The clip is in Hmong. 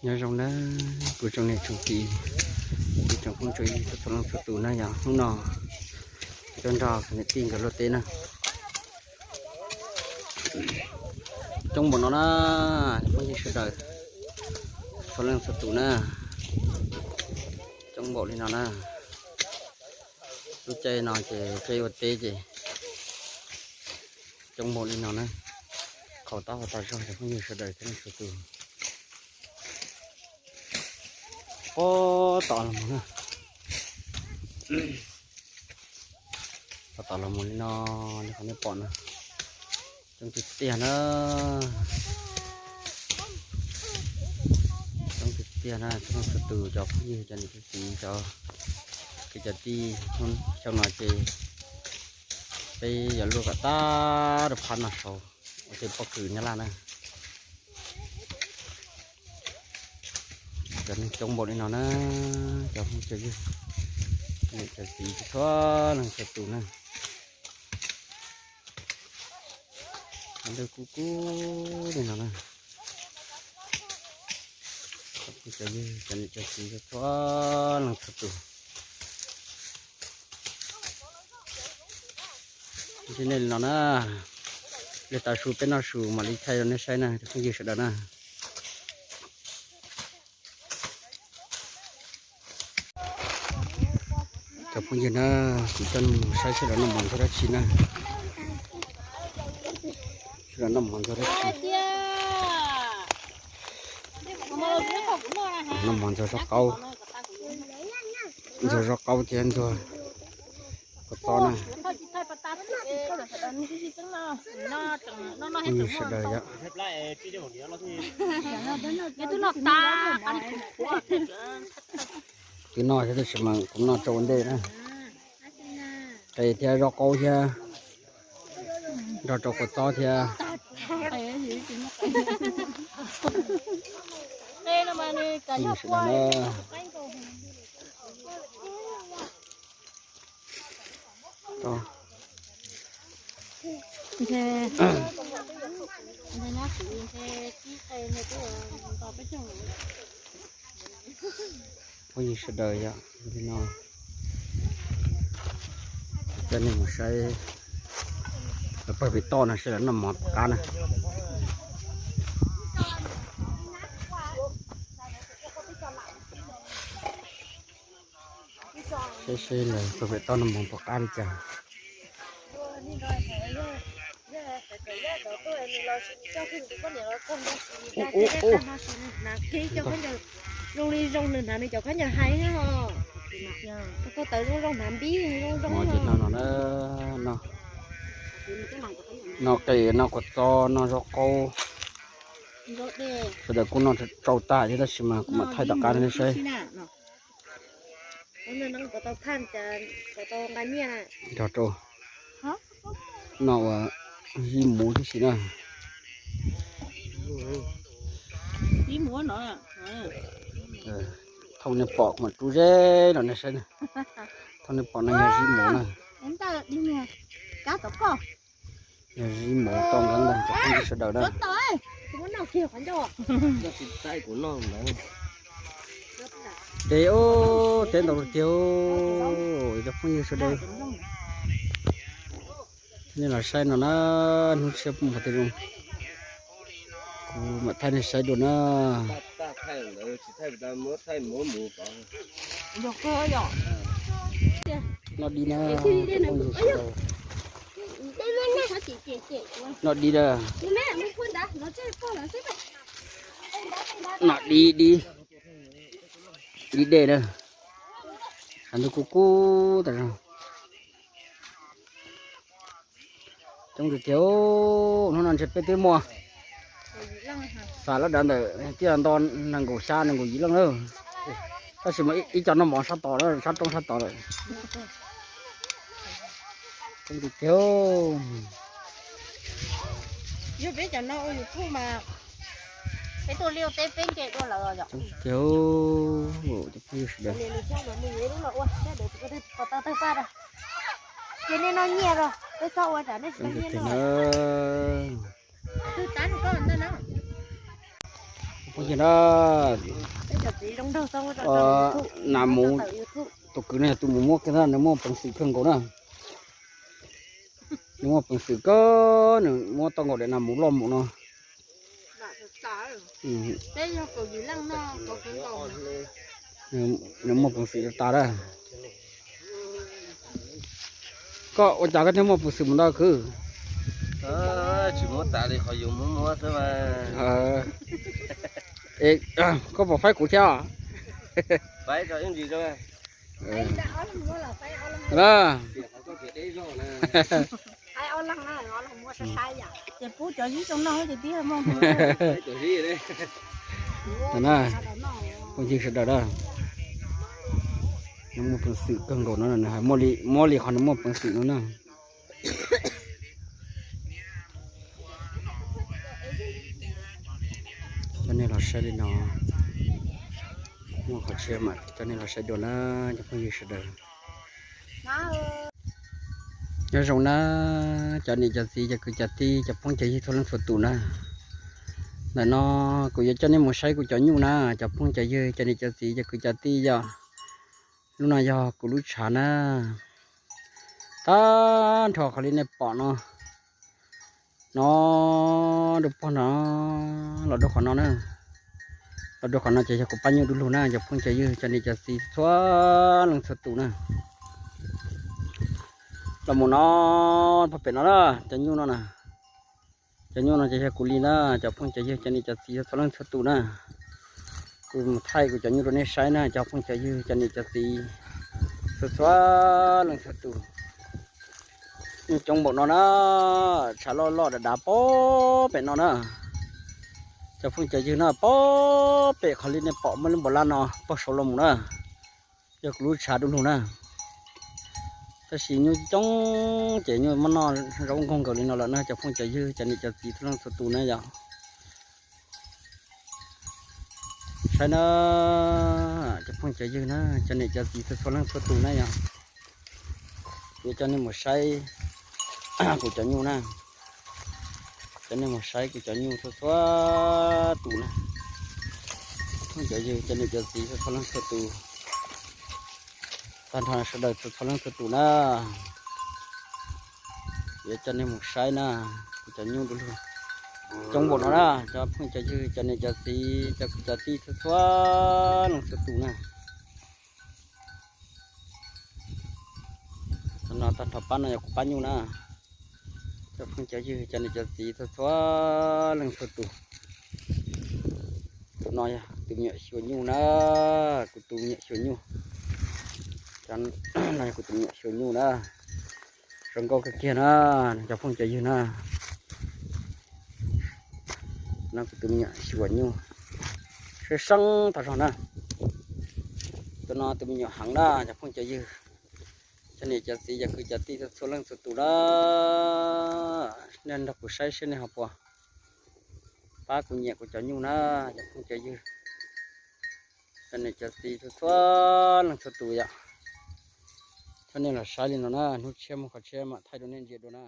Nyob zoo na, kuv tsoom niam tsoom txiv, kuv tsoom phooj tsoom ywg txhua leej txhua tus na yom, hnub no tuaj nrog niam tij nkawd luaj teb na. Coob npaum no na, phooj ywg sawv daws txhua leej txhua tus na, coob npaum li no na. Lub caij no ces caij ua teb ces coob npaum li no na. Khaus taub hau tas zog cov phooj ywg sawv daws txhua leej txhua tus. Pob tom los mus na, pob tom los mus li no, li qhov nej pom na, coob tiag tiag na. Coob tiag tiag na, txhua leej txhua tus cov phooj ywg cov niam cov txiv cov kwv cov tij, xyoo no ces peb yuav luaj kom tag rau phab no saud ua tej pob kws Nyab Laj na. Cov neeg coob npaum li no na, cov phooj cov ywg, cov niam cov txiv txhua leej txhua tus na. Ntawd kub kub li no na. Cov phooj cov ywg, cov niam cov txiv txhua leej txhua tus. Ntsib nej li no na, li tav su peb noj su mam li thaij rau nej saib na cov phooj ywg sawv daws na. Cov phooj ywg na, kuv coj nej mus saib seb lawv noj mov ntxuag dab tsi na. Seb lawv noj mov ntxuag dab tsi. Noj mov ntxuag zaub qaub, ntxuag zaub qaub thiab ntxuag kua txob na. Phooj ywg sawv daws yom. Twb noj thiab tab sis mas kuv noj tso ua ntej na. Qe thiab zaub qaub thiab nrog rau kua txob thiab. Phooj ywg sawv daws na. Phooj ywg sawv daws yom, li no coj nej mus saib lawv pawg pem toj no seb lawv noj mov tom qab na. Saib seb lawv pawg pem toj noj mov tom qab li cas. Ub, ub, ub. Zoo li zoo nws hnav nws cov khaub ncaws hais os. Koj tau tawv zoo zoo hnav npib zoo zoo. Ces no no na, no, no qe no kua txob no zaub qaub. Sawv daws kuj noj tsau tag thiab tab sis mas kuv mam thaij tom qab rau nej saib. Nrog rau no ua zib muv tib si na. Thaum nej pom kuv mam rub zeb rau nej saib na. Thaum nej pom no yog zib muv na. Yog zib muv tau nqeeb ntag cov phooj ywg sawv daws na. Teb, teb ntau tiag, cov phooj ywg sawv daws. Nej los saib no na, hnub tshiab pub mus qhov twg zoo, kuv mam thaij nej saib dua na. Noj dib na, cov phooj ywg sawv daws. Noj dib na. Noj dib, dib, dib dej na. Tshav ntuj kub kub tas zog. Coob tiag tiag, hnub no ntshe peb twb muaj, xav lab dav ntawm tij laug nto nees nkaum xya nees nkaum yim leej lawm. Tab sis mas ib co noj mov sab tod lawm, sab roob sab tod lawm. Coob tiag tiag. Yog peb cov no ua YouTube mas peb tuaj liaj teb peb nce dua lawm os. Coob tiag tiag, cov phooj ywg sawv daws. Ces nej noj nyiaj los peb txhob ua tsam nej tsis tau nyiaj noj. Ua cas na, nas mus, tus kwv no yog tus mus muab kiag na, nws muaj peev xwm kawg nkaus na. Nws muaj peev xwm kawg, nws muab tau nkaus daim nas mus loj mus no. Nws muaj peev xwm tas tas na. Koj ua cas koj thiaj muaj peev xwm mus ntau kwv? Tsis muab tas li, qhov yus muab muab xwb mas. Es koj puas faib kuv thiab? Faib rau ib ntsis rau. Phooj ywg sawv daws na, nws muaj peev xwm kawg nkaus no, nws hais muab li qhov nws muaj peev xwm no na. Coj nej los saib li no, muaj qhov tsev mas coj nej los saib dua na, cov phooj ywg sawv daws. Nyob zoo na, cov niam cov txiv cov kwv cov tij cov phooj cov ywg txhua leej txhua tus na. Ntawm no kuv yuav coj nej mus saib kuv cov nyuj na, cov phooj cov ywg cov niam cov txiv cov kwv cov tij yom. Lub no yog kuv lub tshav na. Tag nrho qhov li nej pom no, no rau pog no, los rau qhov no na, los rau qhov no ces yog kuv pab nyuj du lug na, cov phooj cov ywg cov niam cov txiv txhua leej txhua tus na. Los mus no, pog pem no na, cov nyuj no na. Cov nyuj no ces yog kuv li na, cov phooj cov ywg cov niam cov txiv txhua leej txhua tus na. Kuv mus thaij kuv cov nyuj rau nej saib na, cov phooj cov ywg cov niam cov txiv txhua txhua leej txhua tus. Nyuj coob npaum no na, tshav loj loj dav dav pog pem no na. Cov phooj cov ywg na, pog pem qhov li nej pom muaj lub npaum lab no pog saud los mus na, yog kuv lub tshav du lug na. Tab sis nyuj coob ces nyuj muab noj zaub nkoog nkaus li no lawm na, cov phooj cov ywg cov niam cov txiv txhua leej txhua tus na yom. Saib na, cov phooj cov ywg na, cov niam cov txiv txhua txhua leej txhua tus na yom. Kuv coj nej mus saib kuv cov nyuj na. Coj nej mus saib kuv cov nyuj txhua txhua tus na. Phooj cov ywg cov niam cov txiv txhua txhua leej txhua tus, tag nrho sawv daws txhua txhua leej txhua tus na. Kuv yuav coj nej mus saib na, kuv cov nyuj du lug coob npaum no na, cov phooj cov ywg cov niam cov txiv cov kwv cov tij txhua txhua leej txhua tus na. Qhov no tag nrho pab no yog kuv pab nyuj na, cov phooj cov ywg cov niam cov txiv txhua txhua leej txhua tus. Tus no yog tus me nyuam xyuas nyuj na, kuv tus me nyuam xyuas nyuj. Cov no yog kuv tus me nyuam xyuas nyuj na, zoo nkauj kawg kiag na, cov phooj cov ywg na. No kuv tus me nyuam xyuas nyuj, seeb seeb tag zog na. Tus no tus me nyuam heev na, cov phooj cov ywg, cov niam cov txiv cov kwv cov tij txhua leej txhua tus na. Nej nrog kuv saib seb nej ho puas pab kuv nyiam kuv cov nyuj na, cov phooj cov ywg, cov niam cov txiv txhua txhua leej txhua tus yom. Coj nej los saib li no na, hnub tshiab muaj qhov tshiab mam thaij rau nej ntsia dua na.